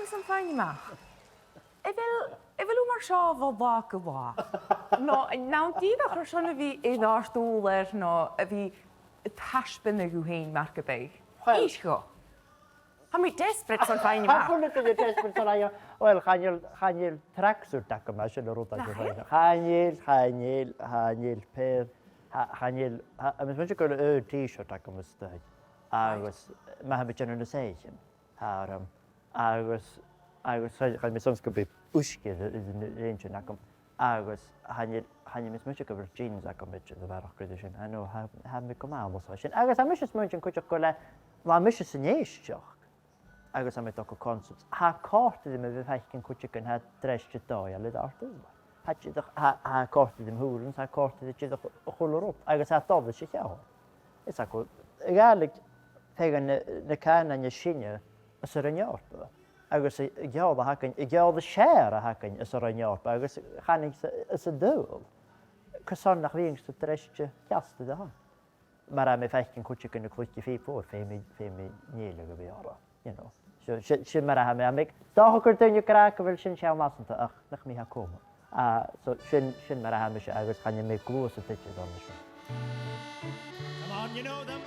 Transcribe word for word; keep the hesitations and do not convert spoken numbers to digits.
San fhaighinn a-mach. A bheil, a bheil thu mar seo bho là gu là? No, an ann dìreach airson a bhith air àrd-ùrlair no a bhith a' taisbeanadh thu fhèin mar gum biodh? Well, is go. Tha mi desperate son fhaighinn a-mach. Tha mi desperate son fhaighinn a-mach. Well, chan eil, chan eil tracksuit agam, mar sin, an rud a tha. Nach eil? Chan eil, chan eil, chan eil paidhir. Tha, chan eil, tha, tha mi a' smaointinn gur e t-shirt agam a-staigh. Right. Agus ma tha mi a' dèanamh na soithichean, tha orm. Agus, agus chan, chan eil mi airson 's gum bi uisge air, air, air an inntinn agam. Agus chan eil, chan eil mi a' smaointinn gu bheil jeans agam idir a bharrachd air sin. Tha, no, tha, tha mi gu math air sin. Agus tha mise a' smaointinn cuideachd gu bheil, bha mise san èisteachd. Agus tha mi a' dol gu concerts. Tha e a' còrdadh rium a bhith a' faicinn cuideigin a tha dreiste dòigheil air àrd-ùrlar. Tha, tha, tha e a' còrdadh rium hurling, tha e a' còrdadh rium dìreach a h-uile rud. Agus tha e a' dol leis a' cheòl. Is e gu, a' Ghàidhlig, feadhainn na, na cànain as sine as an Roinn Eòrpa. Agus a', a' cheòl a th' againn, a' cheòl as fheàrr a th' againn as an Roinn Eòrpa, agus chanainn-sa, as an t-saoghal. Carson nach bhithinn-sa dreiste cheart ri thaobh. Mura bithinn a' faicinn cuideigin a' cluich fìdhlear, feumaidh, feumaidh an fhìdhlear a bhith orra, you know. So, sin, sin mar a tha mi, tha mi, 's dòcha gur e duine ag ràdh gu bheil sin seann fhasanta, ach nach mi tha coma. Ah, so, sin, sin mar a tha mise, agus chan eil mi a' gluasad idir dhomh sin. Come on, you know them.